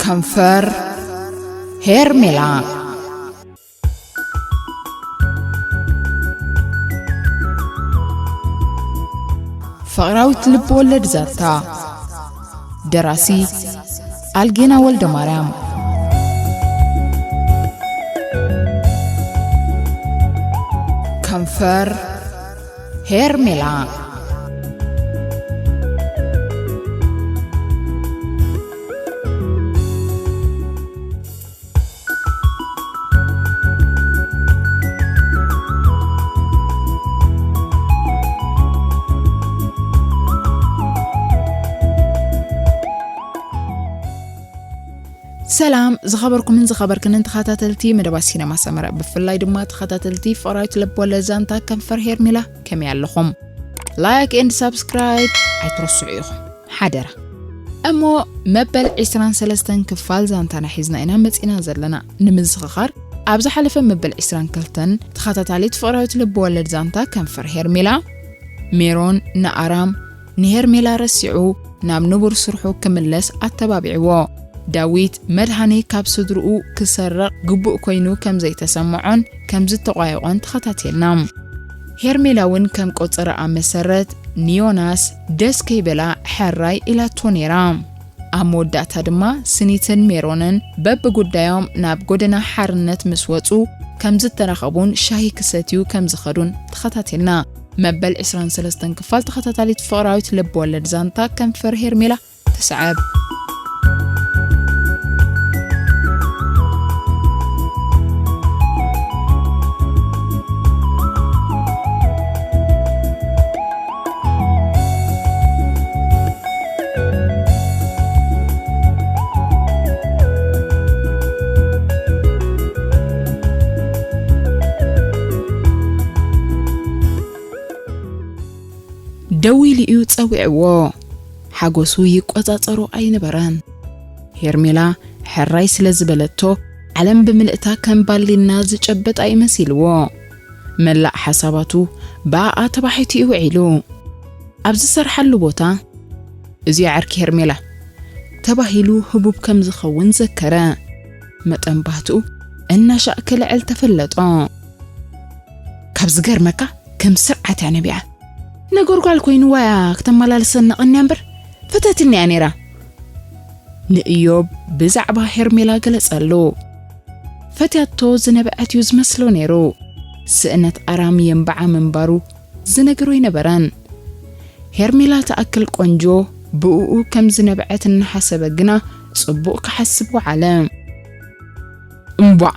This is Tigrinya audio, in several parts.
ከንፈር ሄርሜላ። ፍቕራዊት ልብ ወለድ ዛንታ። ደራሲ ኣልጌና ወልደ ማርያም። ከንፈር ሄርሜላ። ሰላም ዝኸበርኩምን ዝኸበርክንን ተኸታተልቲ መደባት ሲነማ ሰመረ፣ ብፍላይ ድማ ተኸታተልቲ ፍቕራዊት ልብ ወለድ ዛንታ ከንፈር ሄርሜላ፣ ከመይ ኣለኹም? ላይክ ኤንድ ሳብስክራይብ ኣይትረስዑ ኢኹም ሓደራ። እሞ መበል ዕስራን ሰለስተን ክፋል ዛንታና ሒዝና ኢና መጺና ዘለና። ንምዝኽኻር፣ ኣብ ዝሓለፈ መበል ዕስራን ክልተን ተኸታታሊት ፍቕራዊት ልብ ወለድ ዛንታ ከንፈር ሄርሜላ፣ ሜሮን ንኣራም ንሄርሜላ ረሲዑ ናብ ንቡር ስርሑ ክምለስ ኣተባቢዕዎ። ዳዊት መድሃኔ ካብ ስድርኡ ክሰርቕ ግቡእ ኮይኑ ከም ዘይተሰምዖን ከም ዝተቋየቖን ተኸታቲልና። ሄርሜላ እውን ከም ቆጸራኣ መሰረት ንዮናስ ደስ ከይበላ ሕራይ ኢላቶ ነይራ። ኣብ መወዳእታ ድማ ስኒትን ሜሮንን በብጉዳዮም ናብ ጎደና ሓርነት ምስ ወጹ ከም ዝተራኸቡን ሻሂ ክሰትዩ ከም ዝኸዱን ተኸታቲልና። መበል ዕስራን ሰለስተን ክፋል ተኸታታሊት ፍቕራዊት ልብ ወለድ ዛንታ ከንፈር ሄርሜላ ትስዓብ። ደዊሉ እዩ ጸዊዕዎ። ሓጎሱ ይቆጻጸሮ ኣይነበረን። ሄርሜላ ሕራይ ስለ ዝበለቶ፣ ዓለም ብምልእታ ከም ባሊና ዝጨበጣ እዩ መሲልዎ። መላእ ሓሳባቱ ብኣኣ ተባሒቱ እዩ ውዒሉ። ኣብ ዝሰርሓሉ ቦታ፣ "እዚ ዓርኪ ሄርሜላ" ተባሂሉ ህቡብ ከም ዝኸውን ዘከረ። መጠን ባህትኡ እናሻዕ ክልዕል ተፈለጦ። ካብ ዝገርመካ፣ ከም ስርዓት እያ ነቢዓ። ነገር ጓል ኮይንዋ እያ ክተመላልሰና ቀንያ እምበር፣ ፈተትኒ እያ ነይራ። ንእዮብ ብዛዕባ ሄርሜላ ገለጸሉ። ፈትያቶ ዝነበዐት እዩ ዝመስሎ ነይሩ። ስእነት ኣራም የንብዓ ምንባሩ ዝነግሮ ኣይነበረን። ሄርሜላ ትኣክል ቆንጆ ብእኡ ከም ዝነበዐት እናሓሰበ ግና ጽቡቕ ክሓስብ ወዓለ። "እምቧዕ፣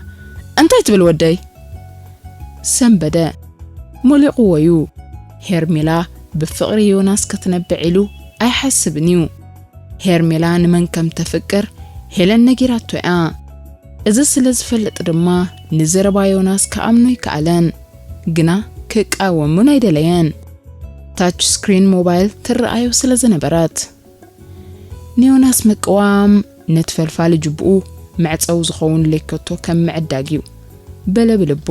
እንታይ ትብል ወደይ?" ሰንበደ። ሞሊቕዎ እዩ። ሄርሜላ ብፍቕሪ ዮናስ ክትነብዕ ኢሉ ኣይሓስብን እዩ። ሄርሜላ ንመን ከም ተፍቅር ሄለን ነጊራቶ እያ። እዚ ስለ ዝፈልጥ ድማ ንዘረባ ዮናስ ክኣምኖ ኣይከኣለን። ግና ክቃወም እውን ኣይደለየን። ታች ስክሪን ሞባይል ትረኣዮ ስለ ዝነበረት። ንዮናስ ምቅዋም ነቲ ፈልፋሊ ጅብኡ መዕጸዊ ዝኸውን ሌከቶ ከም ምዕዳግ እዩ፣ በለ ብልቡ።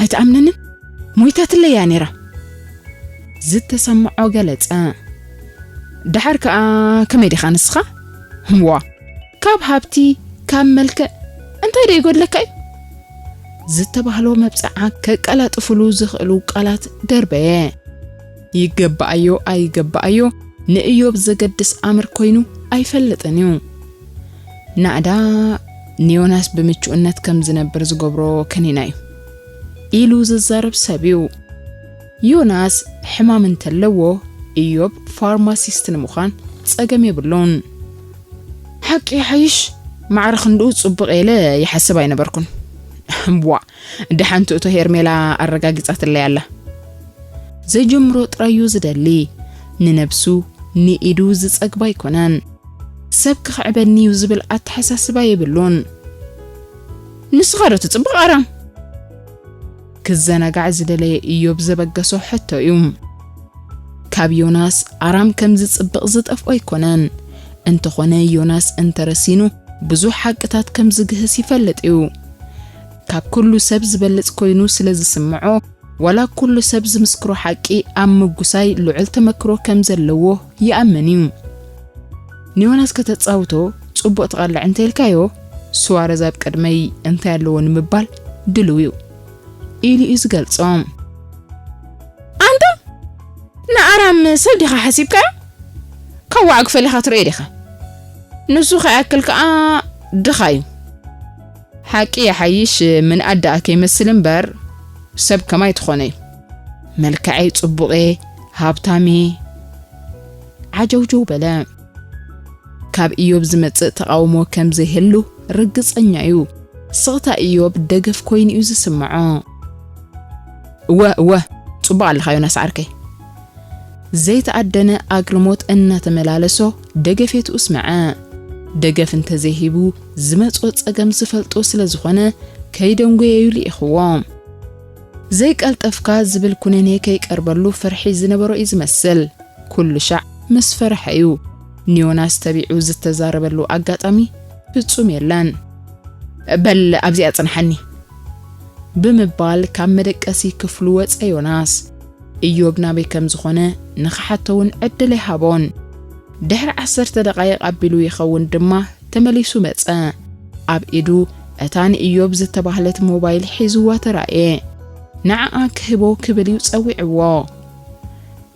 "ኣይትኣምነንን? ሞይታትለይ እያ ነይራ" ዝተሰምዖ ገለጸ። "ደሓር ከኣ ከመይ ዲኻ ንስኻ? ህምዋ፣ ካብ ሃብቲ፣ ካብ መልክዕ እንታይ ዶ ይጎድለካ እዩ?" ዝተባህሎ መብጽዓ ከቀላጥፍሉ ዝኽእሉ ቃላት ደርበየ። ይገባኣዮ ኣይገባኣዮ ንእዮብ ዘገድስ ኣምር ኮይኑ ኣይፈልጥን እዩ። ናእዳ ንዮናስ ብምቹእነት ከም ዝነብር ዝገብሮ ከኒና እዩ ኢሉ ዝዛረብ ሰብ እዩ። ዮናስ ሕማም እንተለዎ፣ እዮብ ፋርማሲስት ንምዃን ጸገም የብሉን። ሓቂ ይሓይሽ፣ ማዕረ ክንድኡ ጽቡቕ ኢለ ይሓስብ ኣይነበርኩን። እምቧእ፣ ደሓን ትእቶ ሄርሜላ ኣረጋጊጻትለይ ኣላ። ዘጀምሮ ጥራዩ ዝደሊ፣ ንነብሱ ንኢዱ ዝጸግባ ኣይኮነን። ሰብ ክኽዕበኒ እዩ ዝብል ኣተሓሳስባ የብሉን። ንስኻ ዶ ትጽብቕ ኣራም? ክዘናጋዕ ዝደለየ እዮብ ዘበገሶ ሕቶ እዩ። ካብ ዮናስ ኣራም ከም ዝጽብቕ ዝጠፍኦ ኣይኮነን። እንተኾነ ዮናስ እንተረሲኑ ብዙሕ ሓቅታት ከም ዝግህስ ይፈልጥ እዩ። ካብ ኩሉ ሰብ ዝበልጽ ኮይኑ ስለ ዝስምዖ፣ ዋላ ኩሉ ሰብ ዝምስክሮ ሓቂ ኣብ ምጉሳይ ልዑል ተመክሮ ከም ዘለዎ ይኣምን እዩ። ንዮናስ ከተጻውቶ ጽቡቕ ትቐልዕ እንተ ኢልካዮ፣ ስዋረዝ ኣብ ቅድመይ እንታይ ኣለዎ ንምባል ድልው እዩ ኢሉ እዩ ዝገልጾ። ኣንታ ንኣራም ሰብ ዲኻ ሓሲብካዮ? ካብ ዋዕግ ፈሊኻ ትርእዮ ዲኻ? ንሱ ከይኣክል ከኣ ድኻ እዩ። ሓቂ ይሓይሽ ምንኣድ ደኣ ከይመስል እምበር፣ ሰብ ከማይ ትኾነ እዩ። መልክዐይ ጽቡቕ እየ፣ ሃብታም እየ። ዓጀውጀው በለ። ካብ ኢዮብ ዝመጽእ ተቓውሞ ከም ዘይህሉ ርግጸኛ እዩ። ስቕታ ኢዮብ ደገፍ ኮይኑ እዩ ዝስምዖ። እወ፣ እወ፣ ጽቡቕ ኣለኻ ዮናስ ዓርከይ። ዘይተኣደነ ኣግርሞት እናተመላለሶ ደገፌቱ እስመዐ። ደገፍ እንተዘይሂቡ ዝመጾ ጸገም ዝፈልጦ ስለ ዝኾነ ከይደንጎየዩ ልኢኽዎ። ዘይቀልጠፍካ ዝብል ኩነኔ ከይቀርበሉ ፍርሒ ዝነበሮ እዩ ዝመስል። ኩሉ ሻዕ ምስ ፈርሐ እዩ። ንዮናስ ተቢዑ ዝተዛረበሉ ኣጋጣሚ ፍጹም የለን። በል ኣብዚኣ ጽንሓኒ ብምባል ካብ መደቀሲ ክፍሉ ወጸ ዮናስ። ኢዮብ ናበይ ከም ዝኾነ ንኽሓቶ እውን ዕድል ኣይሃቦን። ድሕሪ ዓሰርተ ደቓይቕ ኣቢሉ ይኸውን ድማ ተመሊሱ መጸ። ኣብ ኢዱ እታ ንኢዮብ ዝተባህለት ሞባይል ሒዝዋ ተራእየ። ንዓኣ ክህቦ ክብል እዩ ጸዊዕዎ።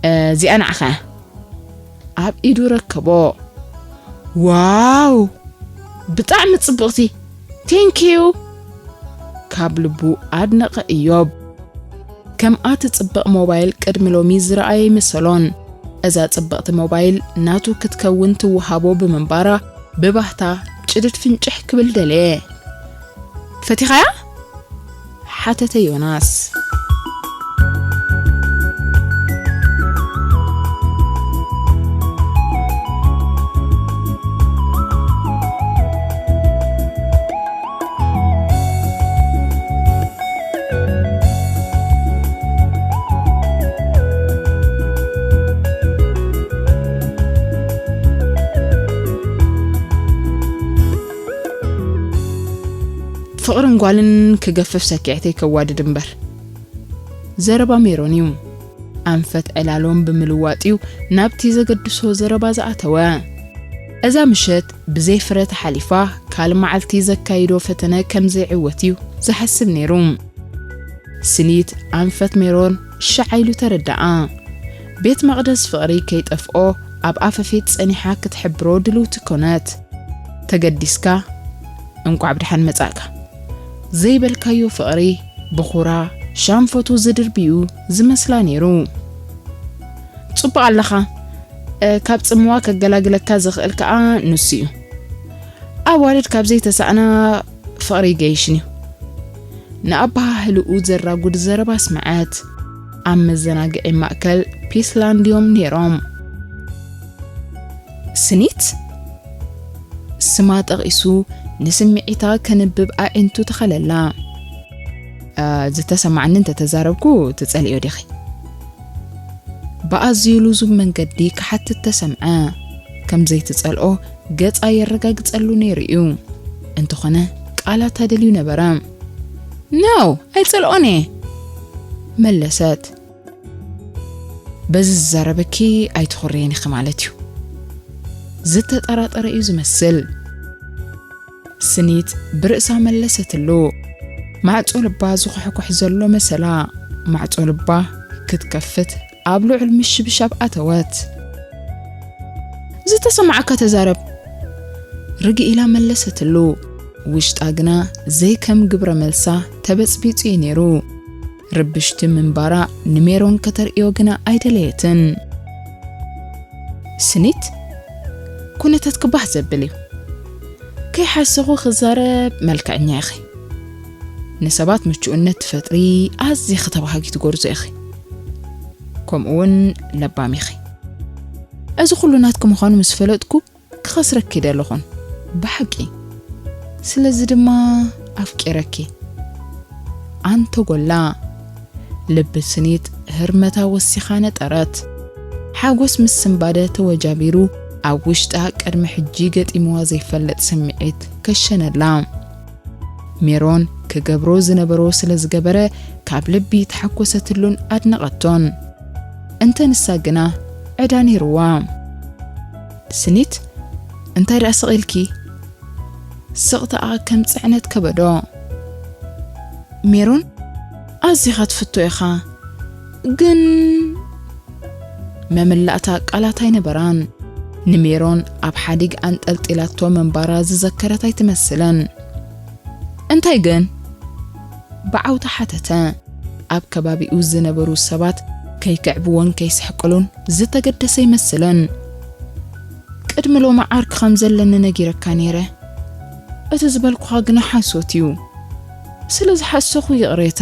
"እዚኣ ንዓኻ እያ።" ኣብ ኢዱ ረከቦ። "ዋው! ብጣዕሚ ጽብቕቲ! ቴንኪዩ!" ካብ ልቡ ኣድነቐ ኢዮብ። ከምኣ ትጽብቕ ሞባይል ቅድሚ ሎሚ ዝረኣየ ኣይመሰሎን። እዛ ጽብቕቲ ሞባይል ናቱ ክትከውን ትወሃቦ ብምንባራ ብባህታ ጭድድ ፍንጭሕ ክብል ደለየ። "ፈቲኻያ?" ሓተተ ዮናስ። ፍቕርን ጓልን ክገፍፍ ሰኪዐተይ ከዋድድ እምበር። ዘረባ ሜሮን እዩ። ኣንፈት ዕላሎም ብምልዋጥ እዩ ናብቲ ዘገድሶ ዘረባ ዝኣተወ። እዛ ምሸት ብዘይ ፍረ ተሓሊፋ፣ ካልእ መዓልቲ ዘካይዶ ፈተነ ከም ዘይዕወት እዩ ዝሓስብ ነይሩ። ስኒት ኣንፈት ሜሮን ሻዕ ኢሉ ተረድኣ። ቤት መቕደስ ፍቕሪ ከይጠፍኦ ኣብ ኣፈፌት ጸኒሓ ክትሕብሮ ድልውቲ ኮነት። ተገዲስካ፣ "እንቋዕ ብደሓን መጻእካ" ዘይበልካዮ ፍቕሪ ብኹራ ሻንፈቱ ዝድርብዩ ዝመስላ ነይሩ። "ጽቡቕ ኣለኻ። እ፣ ካብ ጽምዋ ከገላግለካ ዝኽእል ከኣ ንሱ እዩ። ኣዋልድ ካብ ዘይተሳእና ፍቕሪ ይገይሽን እዩ።" ንኣበሃህልኡ ዘራጉድ ዘረባ ኣስመዐት። ኣብ መዘናግዒ ማእከል ፒስላንድ እዮም ነይሮም። ስኒት? ስማ ጠቒሱ ንስምዒታ ከንብብ ኣዒንቱ ተኸለላ። "እ፣ ዝተሰማዓኒ እንተተዛረብኩ ትጸልእዮ ዲኺ?" ብኣዝዩ ልዙብ መንገዲ ክሓትት ተሰምዐ። ከም ዘይትጸልኦ ገጻ የረጋግጸሉ ነይሩ እዩ። እንተኾነ ቃላት ኣደልዩ ነበረ። "ኖ፣ ኣይጸልኦን እየ" መለሰት። "በዚ ዝዛረበኪ ኣይትኹርየን ኢኺ ማለት እዩ?" ዝተጠራጠረ እዩ ዝመስል። ስኒት ብርእሳ መለሰትሉ። ማዕጾ ልባ ዝኹሕኩሕ ዘሎ መሰላ። ማዕጾ ልባ ክትከፍት ኣብ ልዑል ምሽብሻብ ኣተወት። "ዝተሰማዓካ ተዛረብ" ርግእ ኢላ መለሰትሉ። ውሽጣ ግና ዘይከም ግብረ መልሳ ተበጽቢጹ እዩ ነይሩ። ርብሽቲ ምንባራ ንሜሮን ከተርእዮ ግና ኣይደለየትን። "ስኒት፣ ኩነታትኪ ባህ ዘብል እዩ። ከይሓሰኹ ክዛረብ መልክዐኛ ኢኺ። ንሰባት ምቹእነት ትፈጥሪ፣ ኣዚኺ ተባሃጊ ትጎርዞ ኢኺ። ከምኡ እውን ለባም ኢኺ። እዚ ኩሉ ናትኪ ምዃኑ ምስ ፈለጥኩ ክኸስረኪ ደለኹን ብሓቂ። ስለዚ ድማ ኣፍቂረኪ" ኣንተጎላ። ልቢ ስኒት ህርመታ ወሲኻ ነጠረት። ሓጎስ ምስ ስንባደ ተወጃቢሩ ኣብ ውሽጣ ቅድሚ ሕጂ ገጢምዋ ዘይፈልጥ ስምዒት ከሸነላ። ሜሮን ክገብሮ ዝነበሮ ስለ ዝገበረ ካብ ልቢ ተሓጎሰትሉን ኣድነቐቶን። እንተ ንሳ ግና ዕዳ ነይርዋ። "ስኒት፣ እንታይ ደኣ ስቕ ኢልኪ?" ስቕታኣ ከም ጽዕነት ከበዶ። ሜሮን፣ ኣዚኻ ትፍቶ ኢኻ፣ ግን መምላእታ ቃላት ኣይነበራን። ንሜሮን ኣብ ሓዲግ ኣንጠልጢላቶ ምንባራ ዝዘከረት ኣይትመስልን። እንታይ ግን? ብዓውታ ሓተተ። ኣብ ከባቢኡ ዝነበሩ ሰባት ከይክዕብዎን ከይስሕቅሉን ዝተገደሰ ይመስልን። ቅድሚ ሎሚ ዓርኪ ከም ዘለኒ ነጊረካ ነይረ። እቲ ዝበልኩኻ ግና ሓሶት እዩ። ስለ ዝሓሰኹ ይቕሬታ።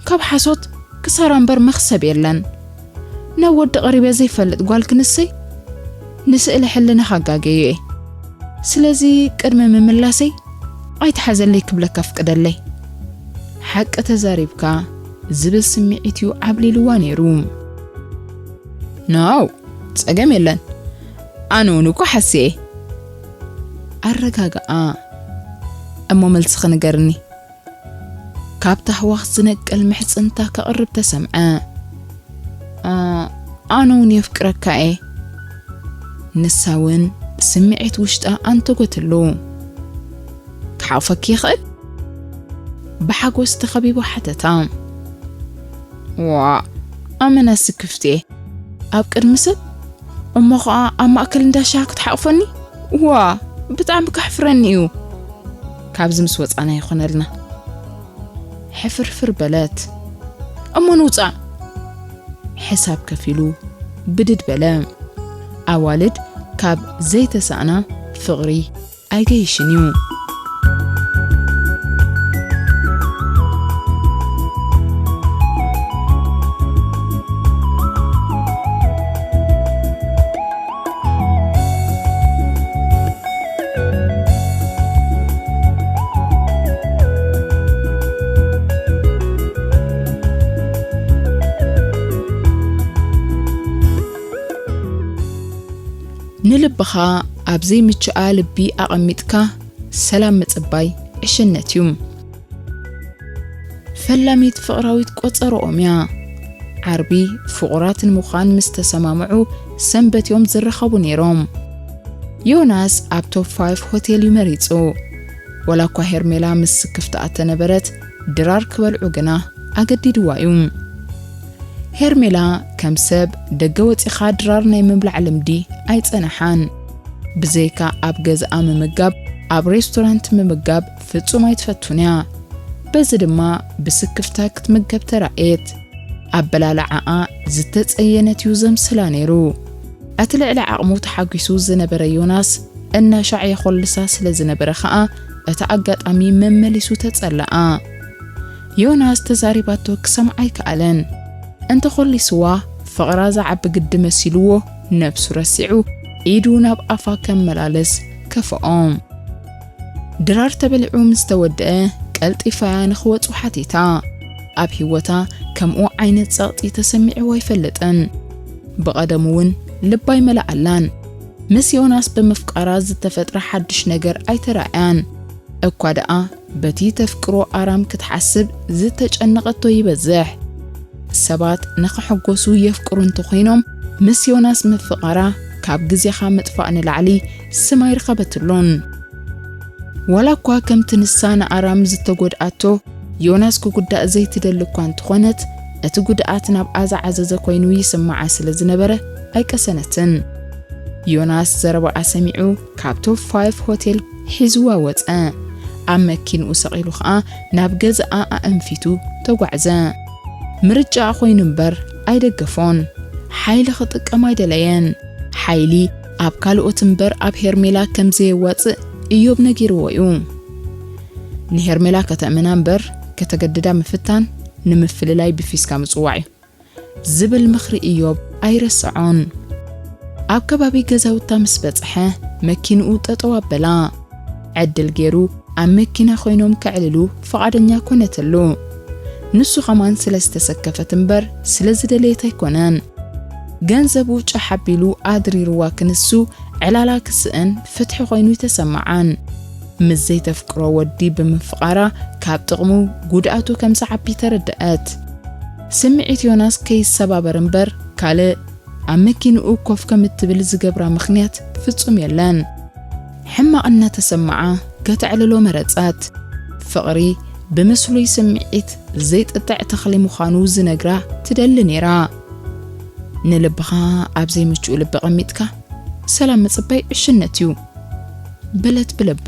ካብ ሓሶት ክሳራ እምበር መኽሰብ የለን። ናብ ወዲ ቀሪበ ዘይፈልጥ ጓል ክንሰይ ንስእለ ሕልናኻ ኣጋገየ እየ። ስለዚ ቅድሚ ምምላሰይ ኣይትሓዘለይ ክብለካ ፍቅደለይ። ሓቂ ተዛሪብካ ዝብል ስምዒት እዩ ዓብሊልዋ ነይሩ። ናው፣ ጸገም የለን። ኣነ እውን እኮ ሓስየ። ኣረጋግኣ። እሞ መልስኺ ንገርኒ። ካብ ታህዋኽ ዝነቅል ምሕጽንታ ከቕርብ ተሰምዐ። "ኣ-፣ ኣነ እውን የፍቅረካ እየ." ንሳ እውን ስምዒት ውሽጣ ኣንተጎትሉ። "ክሓቕፈኪ ይኽእል?" ብሓጎስ ተኸቢቡ ሓተታ። "ዋ፣ ኣመና ስክፍቲ እየ። ኣብ ቅድሚ ሰብ? እሞ ኸኣ ኣብ ማእከል እንዳ ሻሂ ክትሓቕፈኒ? ዋ፣ ብጣዕሚ ከሕፍረኒ እዩ። ካብዚ ምስ ወጻና ይኾነልና." ሕፍርፍር በለት። "እሞ ንውጻእ!" ሕሳብ ከፊሉ ብድድ በለ። ኣዋልድ ካብ ዘይተሳእና ፍቕሪ ኣይገይሽን እዩ። ንልብኻ ኣብ ዘይምችኣ ልቢ ኣቐሚጥካ ሰላም ምጽባይ ዕሽነት እዩ። ፈላሚት ፍቕራዊት ቆጸርኦም እያ። ዓርቢ ፍቑራት ንምዃን ምስ ተሰማምዑ ሰንበት እዮም ዝራኸቡ ነይሮም። ዮናስ ኣብ ቶፕ ፋይቭ ሆቴል እዩ መሪጹ። ወላ እኳ ሄርሜላ ምስ ስክፍታ እተነበረት፣ ድራር ክበልዑ ግና ኣገዲድዋ እዩ። ሄርሜላ ከም ሰብ ደገ ወጺኻ ድራር ናይ ምብላዕ ልምዲ ኣይጸንሓን። ብዘይካ ኣብ ገዝኣ ምምጋብ፣ ኣብ ሬስቶራንት ምምጋብ ፍጹም ኣይትፈቱን እያ። በዚ ድማ ብስክፍታ ክትምገብ ተራእየት። ኣበላልዓኣ ዝተጸየነት እዩ ዘምስላ ነይሩ። እቲ ልዕሊ ዓቕሙ ተሓጒሱ ዝነበረ ዮናስ እናሻዕ የኾልሳ ስለ ዝነበረ ኸኣ፣ እቲ ኣጋጣሚ መመሊሱ ተጸለኣ። ዮናስ ተዛሪባቶ ክሰምዓ ኣይከኣለን። እንተኾሊስዋ፣ ፍቕራ ዝዓቢ ግዲ መሲልዎ፣ ነብሱ ረሲዑ፣ ኢዱ ናብ ኣፋ ከመላልስ ከፍኦ። ድራር ተበሊዑ ምስ ተወድአ፣ ቀልጢፋ እያ ንኽወጹ ሓቲታ። ኣብ ህይወታ ከምኡ ዓይነት ጸቕጢ ተሰሚዕዋ ኣይፈልጥን። ብቐደሙ እውን ልባ ኣይመልኣላን። ምስ ዮናስ ብምፍቃራ ዝተፈጥረ ሓድሽ ነገር ኣይተራእያን። እኳ ደኣ በቲ ተፍቅሮ ኣራም ክትሓስብ ዝተጨነቐቶ ይበዝሕ። ሰባት ንኽሕጎሱ የፍቅሩ እንተኾይኖም፣ ምስ ዮናስ ምፍቓራ ካብ ግዜኻ ምጥፋእ ንላዕሊ ስም ኣይረኸበትሉን። ዋላ እኳ ከምቲ ንሳ ንኣራም ዝተጎድኣቶ፣ ዮናስ ክጉዳእ ዘይትደሊ እኳ እንተኾነት፣ እቲ ጉድኣት ናብኣ ዝዓዘዘ ኮይኑ ይስምዓ ስለ ዝነበረ ኣይቀሰነትን። ዮናስ ዘረባኣ ሰሚዑ ካብ ቶፕ ፋይቭ ሆቴል ሒዝዋ ወጸ። ኣብ መኪንኡ ሰቒሉ ኸኣ ናብ ገዛኣ ኣእንፊቱ ተጓዕዘ። ምርጫኣ ኮይኑ እምበር ኣይደገፎን። ሓይሊ ክጥቀም ኣይደለየን። ሓይሊ ኣብ ካልኦት እምበር ኣብ ሄርሜላ ከም ዘየዋጽእ እዮብ ነጊርዎ እዩ። ንሄርሜላ ከተእምና እምበር ከተገድዳ ምፍታን ንምፍልላይ ብፊስካ ምጽዋዕ እዩ። ዝብል ምኽሪ እዮብ ኣይረስዖን። ኣብ ከባቢ ገዛውታ ምስ በጽሐ መኪንኡ ጠጠው ኣበላ። ዕድል ገይሩ ኣብ መኪና ኮይኖም ከዕልሉ ፍቓደኛ ኮነትሉ። ንሱ ኸማን ስለ ዝተሰከፈት እምበር ስለ ዝደለየት ኣይኮነን። ገንዘቡ ጫሕ ኣቢሉ ኣድሪርዋ ክንሱ ዕላላ ክስእን ፍትሒ ኮይኑ ኣይተሰምዓን። ምስ ዘይተፍቅሮ ወዲ ብምፍቓራ ካብ ጥቕሙ ጉድኣቱ ከም ዝዓቢ ተረድኣት። ስምዒት ዮናስ ከይሰባበር እምበር ካልእ ኣብ መኪንኡ ኮፍ ከም እትብል ዝገብራ ምኽንያት ፍጹም የለን። ሕማቕ እናተሰምዓ ከተዕልሎ መረጸት። ፍቕሪ ብምስሉይ ስምዒት ዘይጥጥዕ ተኽሊ ምዃኑ ዝነግራ ትደሊ ነይራ። "ንልብኻ ኣብ ዘይምቹእ ልቢ ኣቐሚጥካ ሰላም ምጽባይ ዕሽነት እዩ" በለት ብልባ።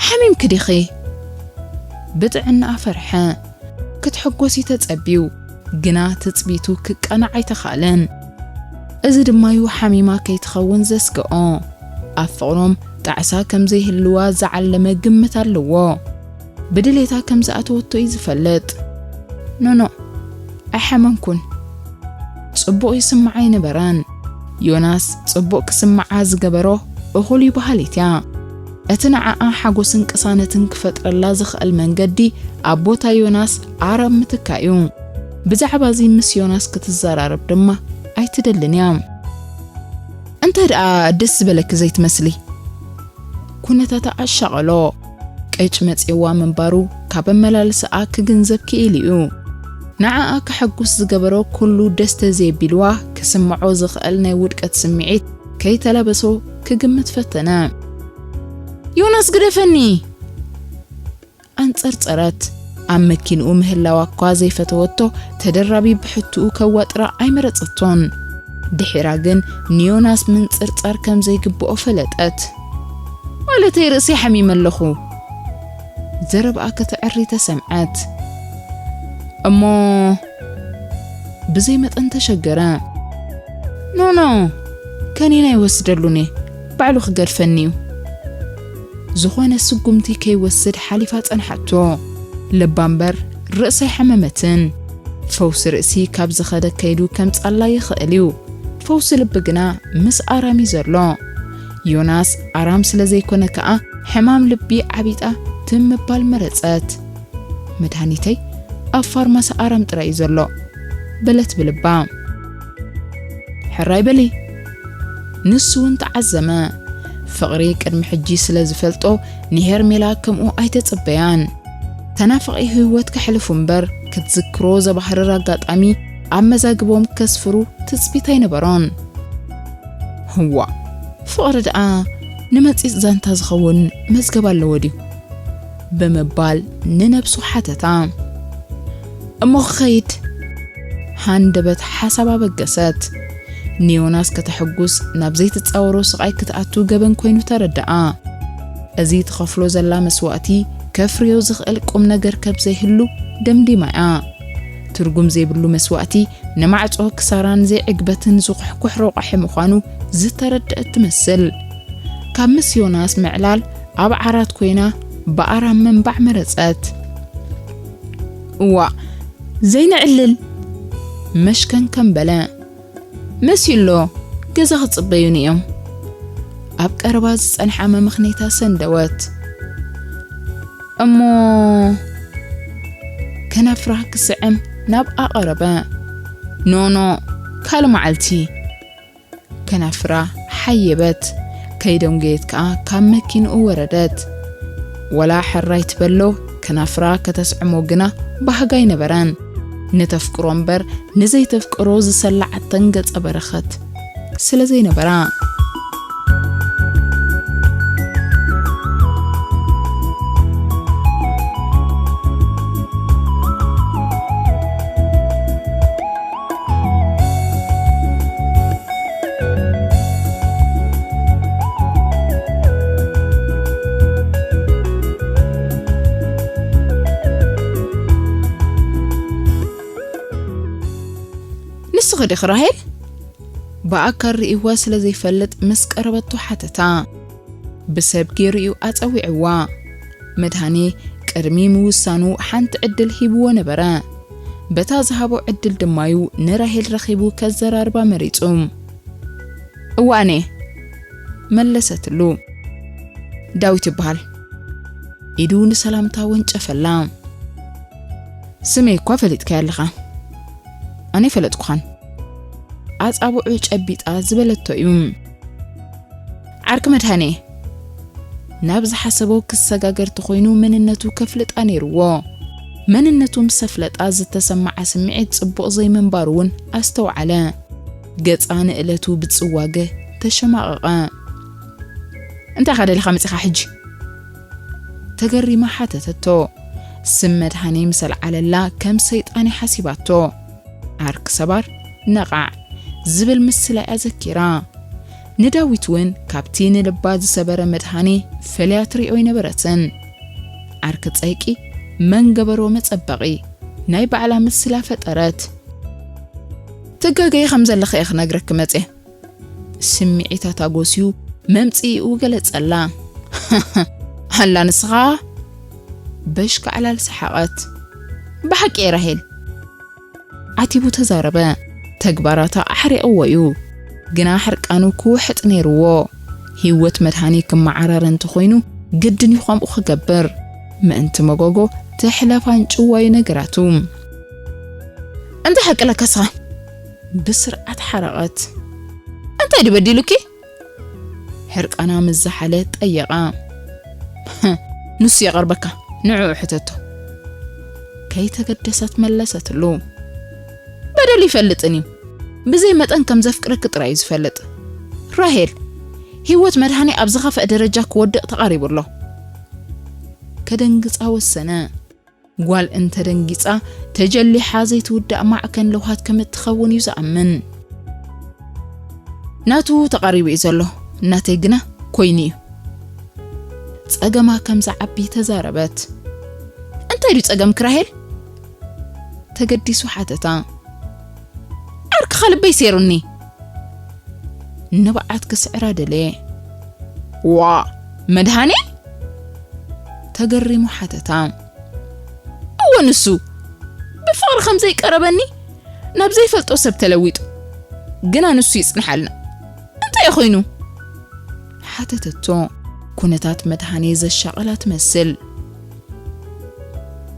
"ሓሚምኪ ዲኺ?" ብጥዕናኣ ፈርሐ። ክትሕጎስ እዩ ተጸብዩ፣ ግና ትጽቢቱ ክቀናዕ ኣይተኻእለን። እዚ ድማዩ ሓሚማ ከይትኸውን ዘስግኦ። ኣብ ፍቕሮም ጣዕሳ ከም ዘይህልዋ ዝዓለመ ግምት ኣለዎ። ብድሌታ ከም ዝኣተወቶ እዩ ዝፈልጥ። "ኖኖ፣ ኣይሓመምኩን። ጽቡቕ ይስምዓ ኣይነበረን። ዮናስ ጽቡቕ ክስምዓ ዝገበሮ እኹል እዩ በሃሊት እያ። እቲ ንዓኣ ሓጎስን ቅሳነትን ክፈጥረላ ዝኽእል መንገዲ ኣብ ቦታ ዮናስ ኣረም ምትካእ እዩ። ብዛዕባ እዚ ምስ ዮናስ ክትዘራረብ ድማ ኣይትደልን እያ። እንተ ደኣ ደስ ዝበለኪ ዘይትመስሊ?" ኩነታታ ኣሻቐሎ። ቅጭ መጺእዋ ምንባሩ ካብ ኣመላልሳኣ ክግንዘብ ክኢሉ እዩ። ንዓኣ ከሐጉስ ዝገበሮ ኩሉ ደስ ተዘየቢልዋ ክስምዖ ዝኽእል ናይ ውድቀት ስምዒት ከይተላበሶ ክግምት ፈተነ። "ዮናስ ግደፈኒ!" ኣንጸርጸረት። ኣብ መኪንኡ ምህላዋ እኳ ዘይፈተወቶ፣ ተደራቢ ብሕትኡ ከዋጥራ ኣይመረጸቶን። ድሒራ ግን ንዮናስ ምንጽርጻር ከም ዘይግብኦ ፈለጠት። "ማለተይ ርእሰይ ሓሚመ ኣለኹ" ዘረብኣ ከተዕሪ ተሰምዐት። እሞ ብዘይ መጠን ተሸገረ። "ኖ፣ ኖ፣ ከኒና ይወስደሉኒ፣ ባዕሉ ክገድፈኒ እዩ" ዝኾነ ስጉምቲ ከይወስድ ሓሊፋ ጸንሓቶ። "ልባ እምበር ርእሰ ኣይሓመመትን። ፈውሲ ርእሲ ካብ ዝኸደ ከይዱ ከምጻላ ይኽእል እዩ። ፈውሲ ልቢ ግና ምስ ኣራም እዩ ዘሎ። ዮናስ ኣራም ስለ ዘይኮነ ከኣ ሕማም ልቢ ዓቢጣ ትም ምባል መረጸት። መድሃኒተይ ኣብ ፋርማሲ ኣራም ጥራይ እዩ ዘሎ" በለት ብልባ። ሕራይ በሊ። ንሱ እውን ተዓዘመ። ፍቕሪ ቅድሚ ሕጂ ስለ ዝፈልጦ ንሄርሜላ ከምኡ ኣይተጸበያን። ተናፋቒ ህይወት ከሕልፉ እምበር ክትዝክሮ ዘባህርር ኣጋጣሚ ኣብ መዛግቦም ከስፍሩ ትጽቢት ኣይነበሮን። "ህዋ፣ ፍቕሪ ደኣ ንመጺጽ ዛንታ ዝኸውን መዝገብ ኣለዎ ድዩ?" ብምባል ንነብሱ ሓተታ። "እሞ ክኸይድ?" ሃንደበት ሓሳብ ኣበገሰት። ንዮናስ ከተሐጉስ ናብ ዘይትጻወሮ ስቓይ ክትኣቱ ገበን ኮይኑ ተረድኣ። እዚ ትኸፍሎ ዘላ መስዋእቲ ከፍርዮ ዝኽእል ቁም ነገር ከም ዘይህሉ ደምዲማ እያ። ትርጉም ዘይብሉ መስዋእቲ ንማዕጾ ክሳራን ዘይዕግበትን ዝኹሕኩሕ ረቋሒ ምዃኑ ዝተረድአት ትመስል። ካብ ምስ ዮናስ ምዕላል ኣብ ዓራት ኮይና ብኣራም ምንባዕ መረጸት። "እዋእ፣ ዘይንዕልል!" መሽከን ከም በለ። "መሲሉ ኣሎ፣ ገዛ ክጽበዩኒ እዮም" ኣብ ቀረባ ዝጸንሓ መመኽነይታ ሰንደወት። እሞ ከናፍራ ክስዕም ናብ ኣቐረበ። "ኖ፣ ኖ፣ ካልእ መዓልቲ" ከናፍራ ሓየበት። ከይደንጎየት ከኣ ካብ መኪንኡ ወረደት። ወላ ሕራይ ትበሎ፣ ከናፍራ ከተስዕሞ ግና ባህጋ ኣይነበረን። ንተፍቅሮ እምበር ንዘይተፍቅሮ ዝሰላዓተን ገጸ በረኸት ስለ ዘይነበራ። ንስኺ ዲኺ ራሄል? ብኣካል ርእይዋ ስለ ዘይፈልጥ ምስ ቀረበቶ ሓተታ። ብሰብ ገይሩ እዩ ኣጸዊዕዋ። መድሃኔ ቅድሚ ምውሳኑ ሓንቲ ዕድል ሂብዎ ነበረ። በታ ዝሃቦ ዕድል ድማዩ ንራሄል ረኺቡ ከዘራርባ መሪጹ። "እዋኔ" መለሰትሉ። "ዳዊት ይበሃል" ኢዱ ንሰላምታ ወንጨፈላ። "ስመይ እኳ ፈሊጥካዮ ኣለኻ፣ ኣነ ኣይፈለጥኩኻን" ኣጻብዑ ጨቢጣ ዝበለቶ እዩ። "ዓርኪ መድሃኔ" ናብ ዝሓሰቦ ክሰጋገር ተኾይኑ መንነቱ ከፍልጣ ነይርዎ። መንነቱ ምስ ኣፍለጣ ዝተሰማዓ ስምዒት ጽቡቕ ዘይምንባሩ እውን ኣስተውዓለ። ገጻ ንእለቱ ብጽዋገ ተሸማቐቐ። "እንታይ ኢኻ ደሊኻ መጺኻ ሕጂ?" ተገሪማ ሓተተቶ። ስም መድሃኔ ምስ ኣልዓለላ ከም ሰይጣን እያ ሓሲባቶ። ዓርኪ ሰባር ነቓዕ ዝብል ምስላ እያ ዘኪራ። ንዳዊት እውን ካብቲ ንልባ ዝሰበረ መድሃኔ ፈልያ ትሪኦ ኣይነበረትን። ዓርኪ ጸይቂ መን ገበሮ መጸበቒ ናይ ባዕላ ምስላ ፈጠረት። ትጋገዪ ከም ዘለኺ እየ ክነግረኪ መጽየ። ስምዒታታ ጎስዩ መምጽኢኡ ገለጸላ። ኣላ ንስኻ? በሽካዕላል ሰሓቐት። ብሓቂ እየ ራሄል። ዓቲቡ ተዛረበ። ተግባራታ ኣሕሪቕዎ እዩ። ግና ሕርቃኑ ክውሕጥ ነይርዎ። ህይወት መድሃኒ ክመዓራረ እንተኾይኑ ግድን እዩ ከምኡ ክገብር። ምእንቲ መጎጎ ተሕለፋንጭዋ እዩ ነገራቱ። እንታይ ሓቂ ለካ ስኻ? ብስርዓት ሓረቐት። እንታይ ድዩ በዲሉኪ? ሕርቃና ምስ ዝሓለ ጠየቓ። ንሱ የቐርበካ፣ ንዕኡ ሕተቶ። ከይተገደሰት መለሰትሉ። በደሉ ይፈልጥን እዩ። ብዘይ መጠን ከም ዘፍቅረኪ ጥራይ እዩ ዝፈልጥ። ራሄል፣ ህይወት መድሃኒ ኣብ ዝኸፍአ ደረጃ ክወድቕ ተቓሪቡ ኣሎ። ከደንግጻ ወሰነ። ጓል እንተ ደንጊጻ፣ ተጀሊሓ ዘይትውዳእ ማዕከን ለውሃት ከም እትኸውን እዩ ዝኣምን። ናቱ ተቓሪቡ እዩ ዘሎ፣ ናተይ ግና ኮይኑ እዩ። ጸገማ ከም ዝዓቢ ተዛረበት። እንታይ ድዩ ጸገምኪ ራሄል? ተገዲሱ ሓተታ። ዓርክኻ ልበይ ሴሩኒ። ንብዓት ክስዕራ ደለየ። ዋ፣ መድሃኔ? ተገሪሙ ሓተታ። እወ ንሱ። ብፍቕሪ ከም ዘይቀረበኒ ናብ ዘይፈልጦ ሰብ ተለዊጡ። ግና ንሱ ይጽንሓልና። እንታይ እዩ ኮይኑ? ሓተተቶ። ኩነታት መድሃኔ ዘሻቐላ ትመስል።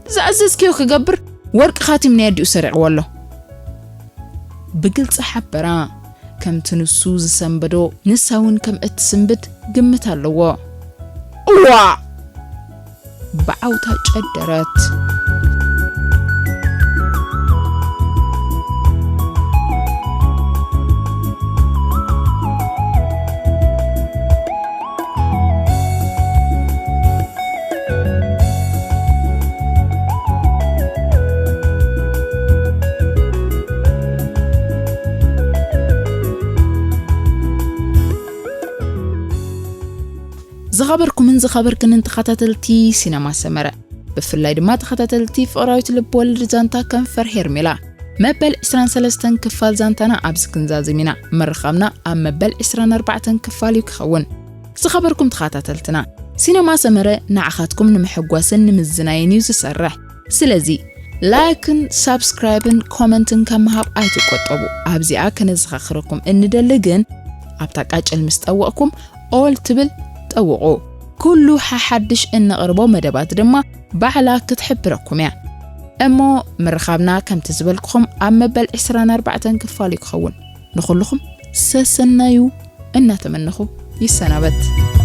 ዝኣዘዝክዮ ክገብር ወርቂ ካቲም ናይ ኣዲኡ ሰሪቕዎ ኣሎ። ብግልጺ ሓበራ። ከምቲ ንሱ ዝሰንበዶ ንሳ እውን ከም እትስንብድ ግምት ኣለዎ። እዋ! ብዓውታ ጨደረት። ዝኸበርኩምን ዝኸበርክንን ተኸታተልቲ ሲነማ ሰመረ፣ ብፍላይ ድማ ተኸታተልቲ ፍቕራዊት ልብ ወለድ ዛንታ ከንፈር ሄርሜላ፣ መበል ዕስራን ሰለስተን ክፋል ዛንታና ኣብዚ ክንዛዝም ኢና። ምርኻብና ኣብ መበል ዕስራን ኣርባዕተን ክፋል እዩ ክኸውን። ዝኸበርኩም ተኸታተልትና፣ ሲነማ ሰመረ ንዓኻትኩም ንምሕጓስን ንምዝናይን እዩ ዝሰርሕ። ስለዚ ላይክን ሳብስክራይብን ኮመንትን ካብ ምሃብ ኣይትቆጠቡ። ኣብዚኣ ከነዘኻኽረኩም እንደሊ ግን፣ ኣብታ ቃጭል ምስ ጠወቕኩም ኦል ትብል ጠውቑ። ኩሉ ሓሓድሽ እነቕርቦ መደባት ድማ ባዕላ ክትሕብረኩም እያ። እሞ ምርኻብና ከምቲ ዝበልኩኹም ኣብ መበል ዕስራን ኣርባዕተን ክፋል እዩ ክኸውን። ንኹልኹም ሰሰናዩ እናተመነኹ ይሰናበት።